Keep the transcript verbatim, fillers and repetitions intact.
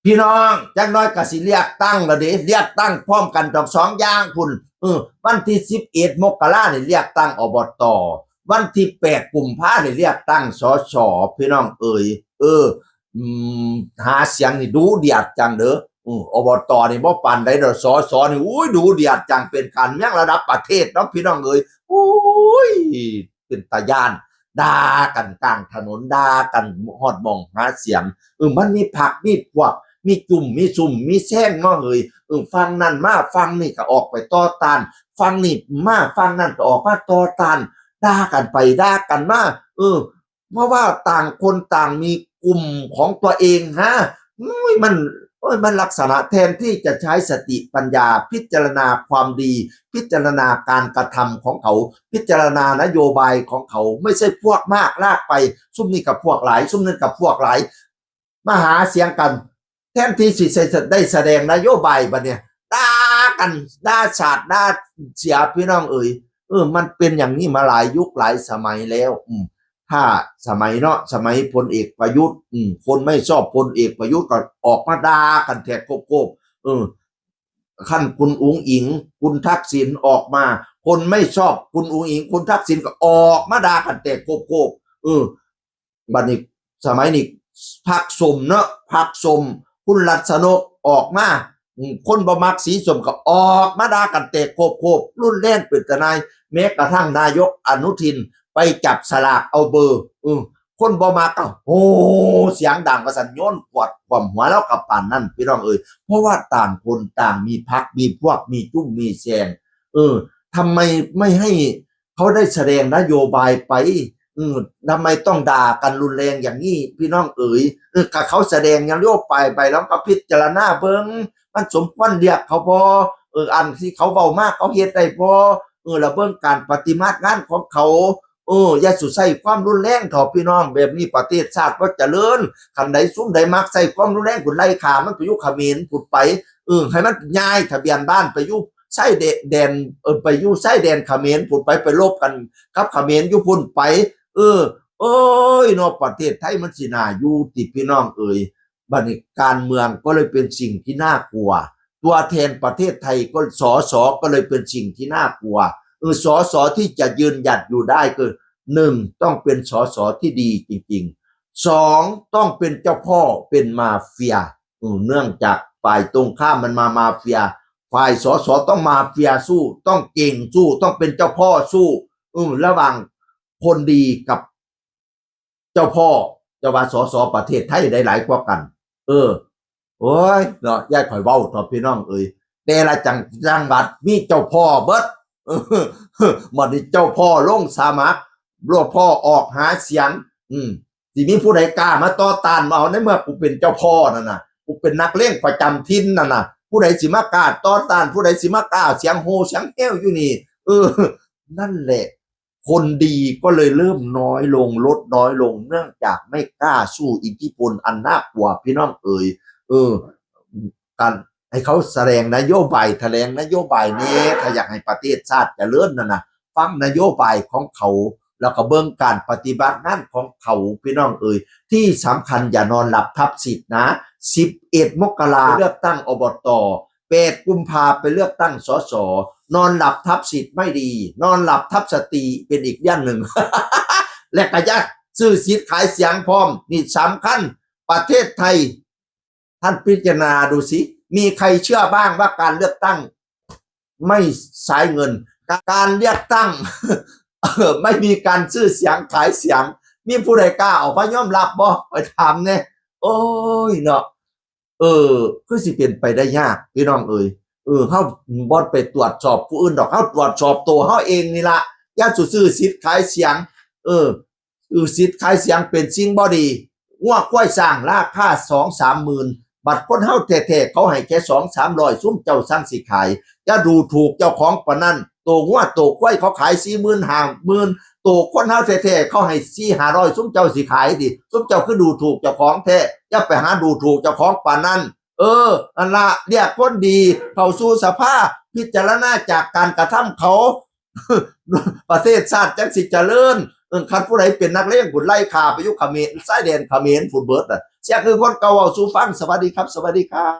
พี่น้อง จักหน่อยก็สิเลือกตั้งแล้วเด้ เลือกตั้งพร้อมกันทั้งสองอย่างพุ้น เออ วันที่สิบเอ็ดมกรานี่เลือกตั้ง อบต. วันที่แปดกุมภานี่เลือกตั้ง สส. พี่น้องเอ๋ย เออ อืม หาเสียงนี่ดุเดือดจังเด้อ อืม อบต. นี่บ่ปานใดดอก สส. นี่ อุ้ย ดุเดือดจัง เป็นการเมืองระดับประเทศเนาะ พี่น้องเอ๋ย โอ้ย เป็นตาย้าน ด่ากันกลางถนน ด่ากันฮอดหม่องหาเสียง เออ มันมีพรรคมีพวก มีจุ่มมีซุ่มมีแซงเนาะเฮ้ย เออ ฝั่งนั้นมา ฝั่งนี้ก็ออกไปต่อต้าน ฝั่งนี้มา ฝั่งนั้นก็ออกมาต่อต้าน ด่ากันไปด่ากันมา เออ เพราะว่าต่างคนต่างมีกลุ่มของตัวเองฮะ อุ้ย มัน โอ้ย มันลักษณะแทนที่จะใช้สติปัญญาพิจารณาความดี พิจารณาการกระทำของเขา พิจารณานโยบายของเขา ไม่ใช่พวกมากลากไป ซุ่มนี้กับพวกหลาย ซุ่มนั้นกับพวกหลาย มาหาเสียงกัน แทนที่สิได้แสดงนโยบายบัดเนี่ย ด่ากัน ด่าชาติ ด่าเสีย พี่น้องเอ๋ย เออ มันเป็นอย่างนี้มาหลายยุคหลายสมัยแล้ว อืม ถ้าสมัยเนาะ สมัยพลเอกประยุทธ์ อืม คนไม่ชอบพลเอกประยุทธ์ก็ออกมาด่ากันแทกโคบๆ เออ คันคุณอุ๋งอิ๋ง คุณทักษิณออกมา คนไม่ชอบคุณอุ๋งอิ๋ง คุณทักษิณก็ออกมาด่ากันแตกโคบๆ เออ บัดนี้สมัยนี้พรรคส้มเนาะ พรรคส้ม คุณรัชนกออกมา อืม คนบ่มักสีส้มก็ออกมาด่ากันแตกโคบๆ รุนแรงเป็นตาหน่าย แม้กระทั่งนายกอนุทินไปจับสลากเอาเบอร์ อืม คนบ่มักก็โห่เสียงดังว่าซั่น โยนขวดคว่ำหัวลาวก็ปานนั้น พี่น้องเอ๋ย เพราะว่าต่างคนต่างมีพรรค มีพวก มีจุ่ม มีแซง เออ ทำไมไม่ให้เขาได้แสดงนโยบายไป เออ ทำไมต้องด่ากันรุนแรงอย่างนี้ พี่น้องเอ๋ย เออ ก็เขาแสดงนโยบายไปแล้วก็พิจารณาเบิ่ง มันสมควรเลือกเขาบ่ เออ อันที่เขาเว้ามาเขาเฮ็ดได้บ่ เออ แล้วเบิ่งการปฏิบัติงานของเขา เออ อย่าสู่ใช้ความรุนแรงเถาะพี่น้อง แบบนี้ประเทศชาติบ่เจริญ คันใดซุมใดมักใช้ความรุนแรงพุ้น ไล่ฆ่ามันไปอยู่เขมรพุ้นไป เออ ให้มันย้ายทะเบียนบ้านไปอยู่ชายแดน เออ ไปอยู่ชายแดนเขมรพุ้นไป ไปรบกันกับเขมรอยู่พุ้นไป เออ โอ้ยเนาะ ประเทศไทยมันสิน่าอยู่ติพี่น้องเอ๋ย บัดนี้การเมืองก็เลยเป็นสิ่งที่น่ากลัว ตัวแทนประเทศไทยก็ สส ก็เลยเป็นสิ่งที่น่ากลัว เออ สส ที่จะยืนหยัดอยู่ได้คือ หนึ่ง ต้องเป็น สส ที่ดีจริงๆ สอง ต้องเป็นเจ้าพ่อ เป็นมาเฟีย เออ เนื่องจากฝ่ายตรงข้ามมันมามาเฟีย ฝ่าย สส ต้องมาเฟียสู้ ต้องเก่งสู้ ต้องเป็นเจ้าพ่อสู้ เออ ระหว่างคนดีกับ เจ้าพ่อ จะว่า สส ประเทศไทยได้หลายกว่ากัน เออ โอ้ย เนาะ อย่าข่อยเว้าเถาะพี่น้องเอ๋ย แต่ละจัง จังหวัดมีเจ้าพ่อเบิด เออ บัดนี้เจ้าพ่อลงสมัคร เจ้าพ่อออกหาเสียง อืม สิมีผู้ใดกล้ามาต่อต้านบ่ เอา ในเมื่อกูเป็นเจ้าพ่อนั่นน่ะ กูเป็นนักเลงประจำถิ่นนั่นน่ะ ผู้ใดสิมากล้าต่อต้าน ผู้ใดสิมากล้าเสียงโห่เสียงแฮวอยู่นี่ เออ นั่นแหละ คนดีก็เลยเริ่มน้อยลง ลดน้อยลง เนื่องจากไม่กล้าสู้อิทธิพลอันน่ากลัว พี่น้องเอ๋ย เออ การให้เขาแสดงนโยบาย แถลงนโยบายแหน่ ถ้าอยากให้ประเทศชาติเจริญนั่นน่ะ ฟังนโยบายของเขา แล้วก็เบิ่งการปฏิบัติงานของเขา พี่น้องเอ๋ย ที่สำคัญอย่านอนหลับทับสิทธิ์นะ สิบเอ็ดมกราเลือกตั้ง อบต. แปดกุมภาไปเลือกตั้ง สส. นอนหลับทับสิทธิ์ไม่ดี นอนหลับทับสติเป็นอีกเรื่องหนึ่ง และก็อย่าซื้อสิทธิ์ขายเสียงพร้อม นี่สำคัญ ประเทศไทย ท่านพิจารณาดูสิ มีใครเชื่อบ้างว่าการเลือกตั้งไม่ใช้เงิน การเลือกตั้ง เอ่อ ไม่มีการซื้อเสียงขายเสียง มีผู้ใดกล้าออกมายอมรับบ่ ไปถามแหน่ โอ้ยเนาะ เออ คือสิเป็นไปได้ยาก พี่น้องเอ๋ย เออ เฮาบ่ไปตรวจสอบผู้อื่นดอก เฮาตรวจสอบตัวเฮาเองนี่ละ อย่าสู่ซื้อสิทธิ์ขายเสียง เออ ซื้อสิทธิ์ขายเสียงเป็นสิ่งบ่ดี งัวควายช้างราคาสองสามหมื่น บัดคนเฮาแท้ๆ เขาให้แค่สองสามร้อย ซุมเจ้าซังสิขาย อย่าดูถูกเจ้าของปานนั้น โตงัวโตควายเขาขายสี่หมื่นห้าหมื่น โตคนเฮาแท้ๆ เขาให้สี่ห้าร้อย ซุมเจ้าสิขายติ ซุมเจ้าคือดูถูกเจ้าของแท้ อย่าไปหาดูถูกเจ้าของปานนั้น เออ อันละ เรียกคนดีเข้าสู่สภา พิจารณาจากการกระทำเขา ประเทศชาติจังสิเจริญ เออ คันผู้ใดเป็นนักเลงพุ้น ไล่ฆ่าไปอยู่เขมร ชายแดนเขมรพุ้นเบิดน่ะ เสียงคือคนเก่าเว้าสู่ฟัง สวัสดีครับ สวัสดีครับ